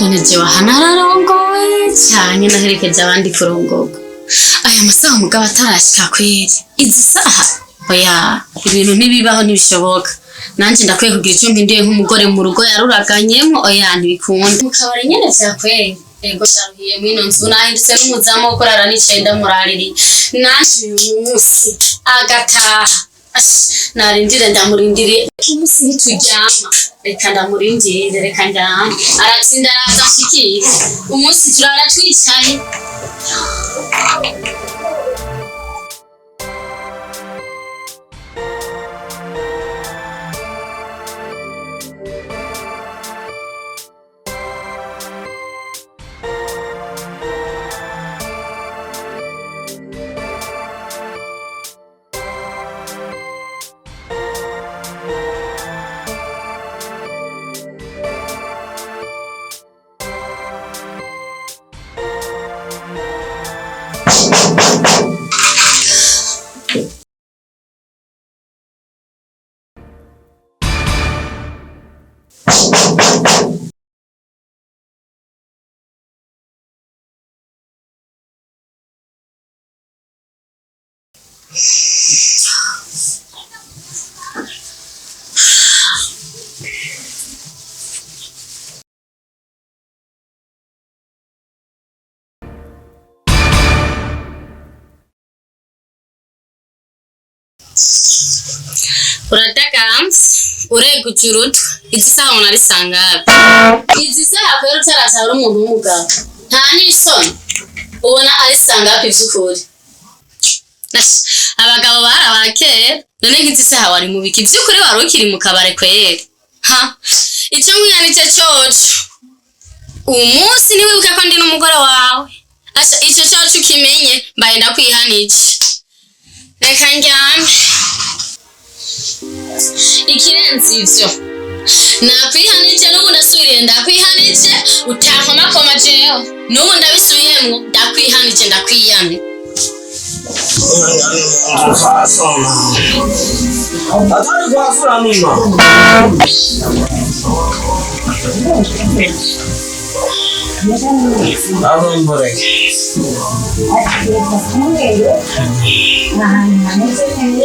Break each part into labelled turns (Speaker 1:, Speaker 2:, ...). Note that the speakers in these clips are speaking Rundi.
Speaker 1: None jewe aha nararongoye canke naherekeje abandi kurongorwa? Aya masaha umugabo atarashika kweri, izi saha oya, ibintu ntibibaho, ntibishoboka. Nanje ndakwiye kugira ico mpinduye nk'umugore mu rugo yaruraganyemwo. Oya, ntibikunda. Mu kabari nyene vyakweri. Ego, sharuhiye mw'ino nzu, nahindutse n'umuzamu wo kurara nicaye ndamuraririye. Nanje uyu munsi agataha. Ash, narindire, ndamurindiriye. Umunsi ntituryama, reka ndamurindire, reka ndyame. Aratsinda, araza nshikire. Umunsi turara twicaye. Uradagamvye, ureguje urutwe. Izi saha ubona ari sangapi? Izi saha kwera utarataha uri umuntu w'umugabo, nta n'isoni? Ubona ari sangapi vy'ukuri? Ash, abagabo bari abakera. None nk'izi saha wari mu biki vy'ukuri? Wari ukiri mu kabare kweri? Ha, ico nkwihanije coco, umunsi ntiwibuke ko ndi n'umugore wawe. Asha, ico coco ukimenye, mbaye ndakwihanije. Reka ndyame. Ikirenze ivyo, nakwihanije, n'ubu ndasubiriye, ndakwihanije. Utankomakoma jewe, n'ubu ndabisubiyemwo, ndakwihanije, ndakwiyamye.
Speaker 2: Atari kwafura mima. Aromboreke.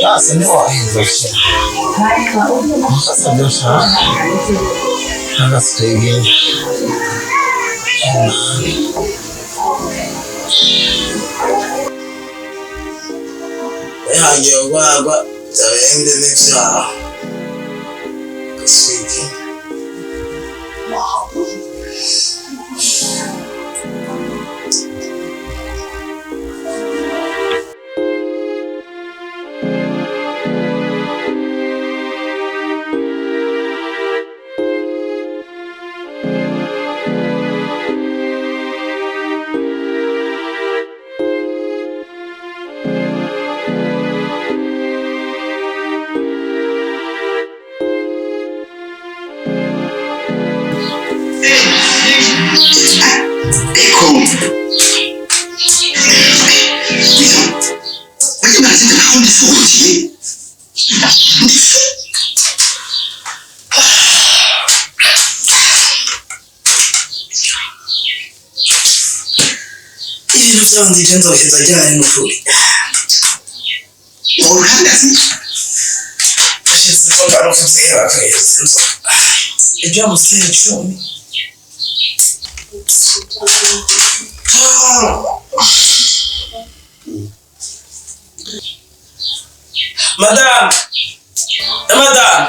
Speaker 2: Sasa ntiwahenze sasa ndashaka agaswege. Wihangiye urwagwa byabende n'ivyaha gaswege.
Speaker 3: Eko. Burya nazinze nkaho ndifuziye. Ndifu.
Speaker 2: Ibintu vyanzije nzoheza ryari n'ukuri?
Speaker 3: Uruhandazi.
Speaker 2: Nashize inzoga no kuziheba kwezi inzoga. Ibyo museye 10. Madamu, madamu,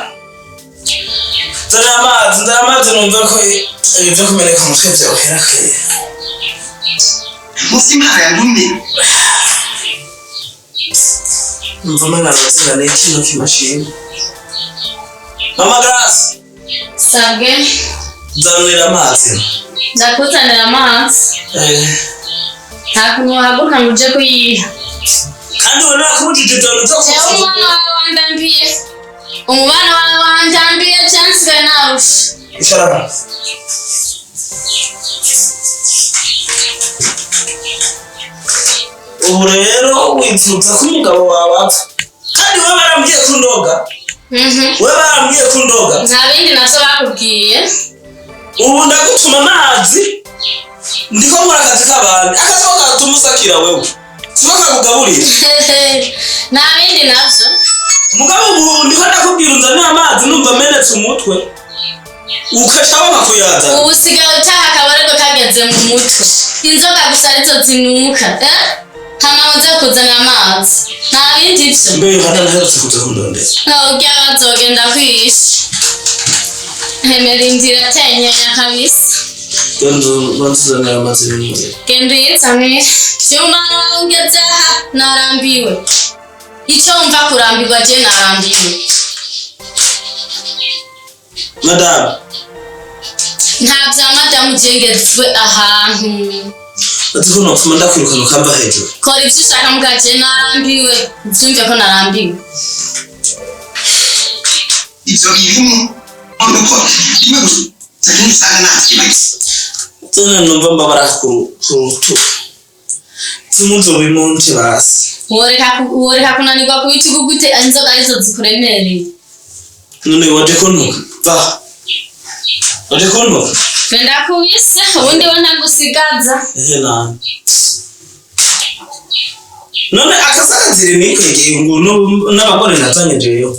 Speaker 2: nzanira amazi, nzanira amazi, numva ko ibi byo kumeneka umutwe vyohera kweri.
Speaker 3: Munsi y'Imana yantumye.
Speaker 2: Numva umenga nozingana kino kimashini. Mama Grace,
Speaker 1: Sabwe.
Speaker 2: Nzanira amazi.
Speaker 1: Ndakuzanira amazi?
Speaker 2: Eh.
Speaker 1: Nta kuntu wahaguruka ngo uje kuyiha.
Speaker 2: Kandi ubona nakubujije ibyo bintu byo
Speaker 1: Jewe umubano wawe wandambiye, umubano wawe wandambiye, je nsigaye narusha.
Speaker 2: Icara. Ubu rero wifuza ko umugabo wawe apfa, kandi we barambwiye ko undoga. We barambwiye ko undoga.
Speaker 1: Nta bindi navyo bakubwiye.
Speaker 2: Ubu ndagutuma amazi, ndiko nkora akazi k'abandi, akazi ko katuma usakira wewe siko kakugaburira.
Speaker 1: Nta bindi navyo.
Speaker 2: Mugabo ubu ndiko ndakubwira unzanire amazi, numva menetse umutwe, ukaca wanga kuyazana.
Speaker 1: Ubu usigaye utaha akabarego kageze mu mutwe, inzoga gusa arizo zinuka, eh? Hama uze kuzana amazi, nta bindi vyo.
Speaker 2: Mbe Yohana ntaherutse kuza kundondera?
Speaker 1: Urya bazogenda kwisha hemera inzira tenyenya kabisa.
Speaker 2: Genda banzanira amazi n'umuriro.
Speaker 1: Genda uyizanire vyuma ngeze aha narambiwe, ico wumva kurambirwa je narambiwe.
Speaker 2: Madamu.
Speaker 1: Nta vya madamu, je ngezwe ahantu.
Speaker 2: Uzi ko nopfuma ndakwirukana ukava hejuru.
Speaker 1: Kora ivyo ushaka mbwa, je narambiwe, uvyumve ko narambiwe.
Speaker 3: Ivyo birimo nuko rimwe gusa kenshi usanga navyibagiye.
Speaker 2: Tena numva mbabara ku rutugu, simuzobimunce basi.
Speaker 1: Woreka kunanirwa kubitugu gute, inzoga arizo zikuremereye?
Speaker 2: None waje kuntuka? Va, waje kuntuka.
Speaker 1: Genda kubise ubundi we ntagusigaza.
Speaker 2: Ehe nani none akasakazire nikwegeye ngo n'abagore nazanye jewe,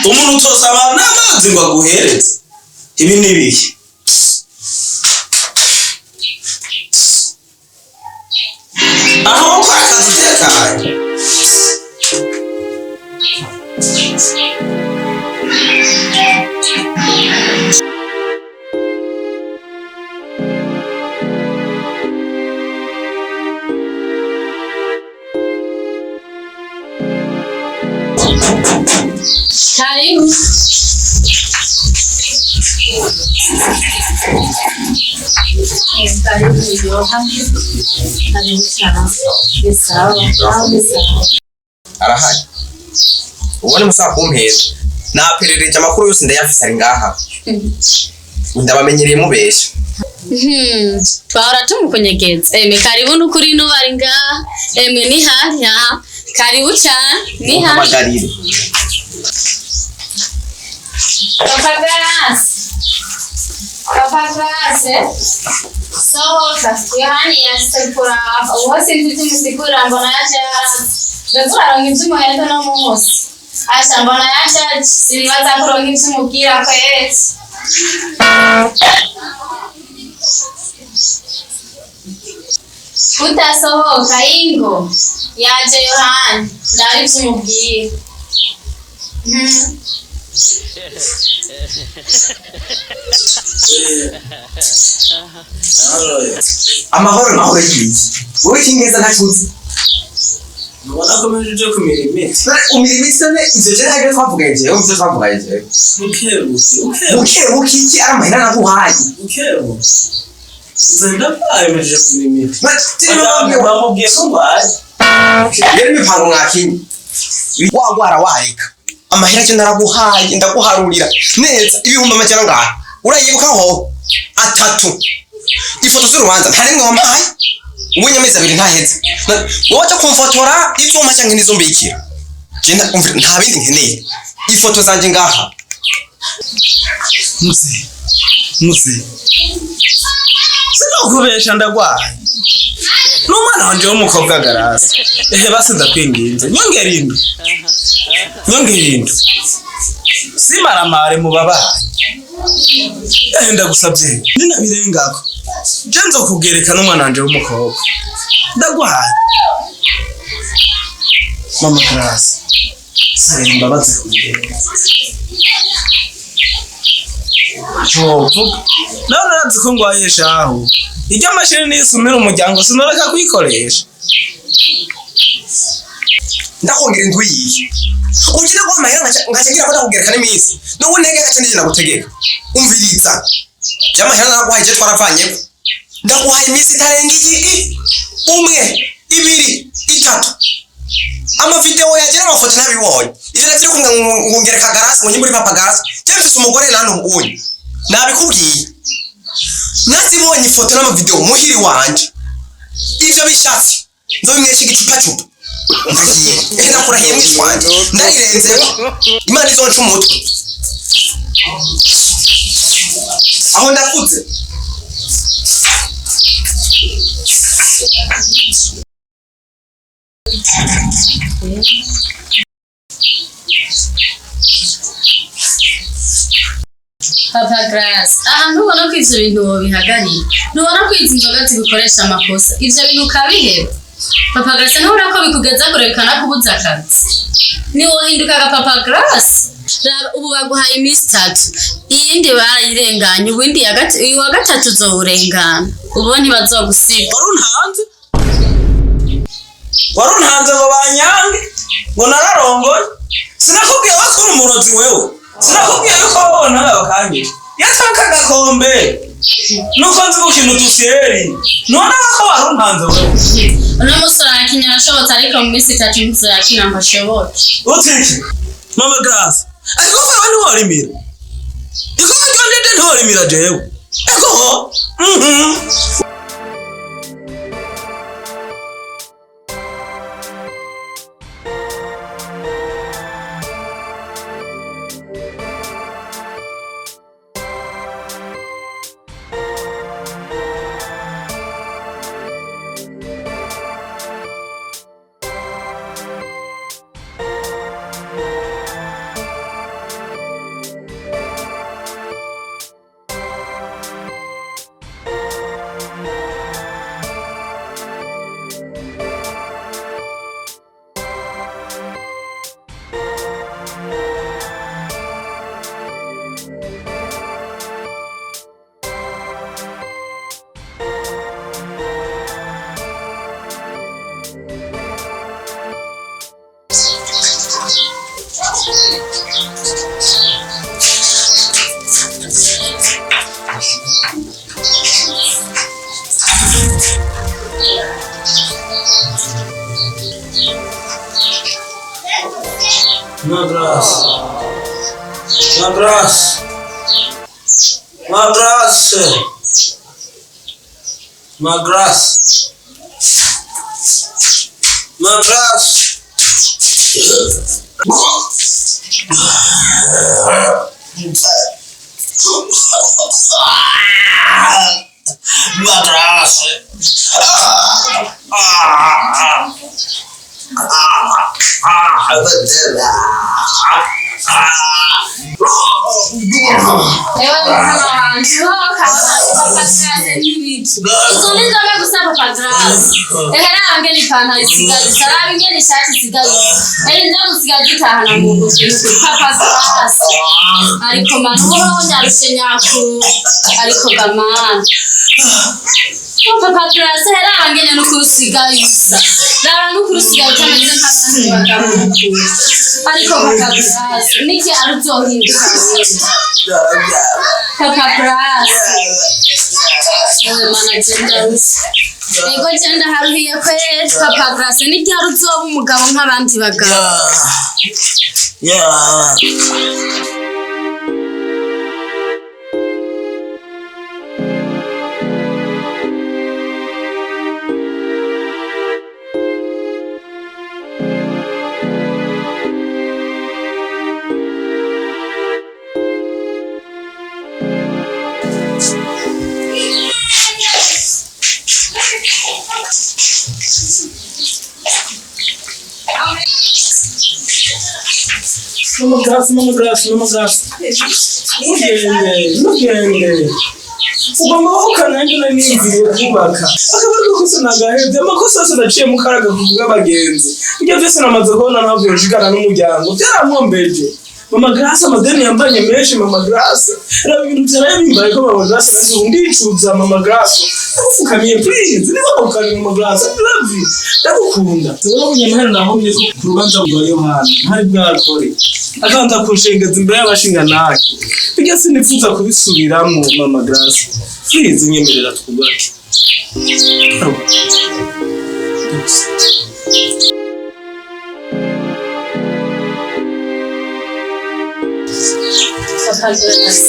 Speaker 2: umuntu utosaba n'amazi ngo aguhereze, ibi ni ibihe? Aho ukora akazi utekanye.
Speaker 1: Karibu. Karibu Yoha. Karibu sana. Ni sawa. Ni sawa.
Speaker 4: Arahari ubone musaza kumpeza, naperereje amakuru yose ndayafise, ari ngaha, ndabamenyereye mubesha.
Speaker 1: Twahora tumukunyegeza. Emwe karibu n'ukuri n'ubari ngaha. Emwe ni hari aha. Karibu cyane. Ni hari.
Speaker 4: Muhamagarire.
Speaker 1: Papa Grace. Papa Grace. Sohoka. Yohani yashitse kuraba. Ubu sinzi ivyo umusigurira, mbona yaje yaraza. Mbega uraronka ivyo umuhenda no munsi. Asha mbona yaje aje. Sinibaza ko uronka ivyo umubwira kweri. Utasohoka ingo. Yaje Yohani. Ndaba ivyo umubwira.
Speaker 4: Amahoro mahoro y'ibiki? Wowe kingeza ntacuzi.
Speaker 2: Mubona ko mpejeje kumira imiti.
Speaker 4: Umira imiti none ivyo je ntabwo twavuganye jewe, ivyo twavuganye jewe.
Speaker 2: Bukebuke bukebuke.
Speaker 4: Buke buke iki? Ari amahera naguhaye.
Speaker 2: Bukebuke nze ndabaye mpejeje kumira imiti.
Speaker 4: Madamu
Speaker 2: Bamubwiye ko ngwaye.
Speaker 4: Rero imipango mwakinye wagwara wareka amahera cyo naraguhaye, ndaguharurira neza 500,000 ngahe, urayibuka ho atatu. Ifoto z'urubanza nta rimwe wampaye, ubonye amezi 2 ntaheze. Wowe waja kumfotora ivyuma canke nizo mbikira? Je nta bindi nkeneye, ifoto zanje ngaha.
Speaker 2: Muze muze, sinokubesha ndagwaye n'umwana wanje w'umukobwa Garasi. Ehe basi ndakwinginze, nyongera indwi, nyongera indwi, simaramare mu babaye. Ehe ndagusabye, ninabirengako je nzokugereka n'umwana wanje w'umukobwa ndagwaye. Mama Garasi, sabira imbabazi kugereka wovuga nawe narazi ko ngwaye shahu, iryo mashini nisumira umuryango sinoreka kuyikoresha.
Speaker 4: Ndakongera indwi yihe? Ugira ngo amahera nkaca ngira ko ndakugereka n'iminsi n'ubu ntege gace nije nagutegeka. Umviriza, by'amahera naraguhaye je twaravanyeko, ndaguhaye iminsi itarenga iyi umwe, 2, 3. Amavideo yaje n'amafoto ntabibonye, ivyo navyo kumwe ngo ngereka Garasi, ngo muri papa Garasi. Je mfise umugore nani ubunye, nabikubwiye, nazibonye ifoto n'amavideo muhiri wanje. Ivyo bishatse nzobimwesha igicupacupa. Ndagiye, ehe ndakurahiye mwishi wanje, ndarirenzeko Imana izonca umutwe aho ndakuze.
Speaker 1: Papa Grace, aha ntubona ko ivyo bintu wobihagarika, ntubona ko izi nzoga zigukoresha amakosa, ivyo bintu ukabiheba. Papa Grace, ntubona ko bikugeza kure bikanakubuza akazi? Ntiwohindukaga Papa Grace? Raba ubu baguhaye iminsi itatu, iyindi barayirenganye, uwindi uyu wa gatatu uzowurengana, ubu ntibazogusiga.
Speaker 2: Waruntanze, waruntanze ngo banyange ngo nararongoye. Sinakubwiye ko uri umurozi wewe? Sinakubwiye yuko wabona bakanyisha yataka agakombe nuko nzi gukina udufyeri? None ko waruntanze wewe?
Speaker 1: Uno musi urakinya arashobotse, ariko mu minsi itatu ntizorakina ngo ashoboke.
Speaker 2: Utiki Mama Grace, ariko wewe ntiworimira ikofe ryanje, ntiworimira jewe eko ho. Ma Grace. Ma Grace. Ma Grace. Ma Grace. Ma Grace. Ma Grace. Ah. Ah. Ah.
Speaker 1: Ewe mukama wanje, wowe ukabona Papa Grace n'ibiki? Izo ni inzoga gusa, Papa Grace. Ehe, raba ngene ipantaro isigaye isa, raba ingene ishati isigaye isa, ehe, inzoga usigaye uzitahana mu ntoki n'ukuri, Papa Grace. Ariko mana, uhoraho nyarushe nyakuru, ariko gamana. Oh, Papa Grace, ehe, raba ngene n'ukuri usigaye usa, raba n'ukuri usigaye utameze nk'abandi bagabo n'ukuri. Ariko Papa Grace, niki ari uzohinduka wewe? Papa Grace. Ewe mana, genda rusa. Ego, genda haruhiye kweri, Papa Grace, ni ryari uzoba umugabo nk'abandi bagabo?
Speaker 2: Yeah. Mama Grace, Mama Grace, Mama Grace. Ntugende, ntugende. Ugomba guhukana nanjye nari kubaka. Akabariro kose nagahevye, amakosa yose naciye mu karaga kuvuga abagenzi. Ibyo byose namaze kubona naho byoshikana n'umuryango. Byaramwombeje. Mama Grace, amadeni yambanye menshi, Mama Grace. Raba ibintu byaraye bimbaye ko, Mama Grace, nanjye ubu ndicuza, Mama Grace. Ndagupfukamiye, please. Niba ukamiye, Mama Grace, I love you. Ndagukunda. Tubona amahera nahomye ku rubanza rwa Yohana. Ntari bwakore. Akabanza kunshengeza imbere y'abashingantahe. Bijya sinifuza kubisubiramo, Mama Grace. Please nyemerera twubake. Oh. Ndagusabye.
Speaker 1: Papa Grace.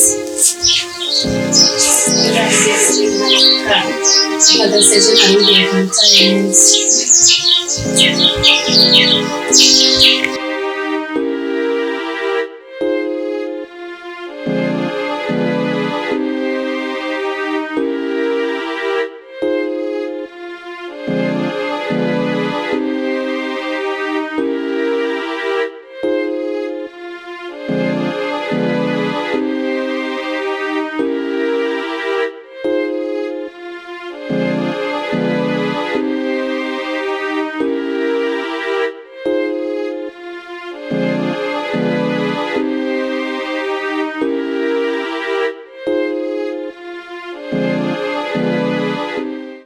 Speaker 1: Papa Grace, ejo nari ngiye kumutarenza.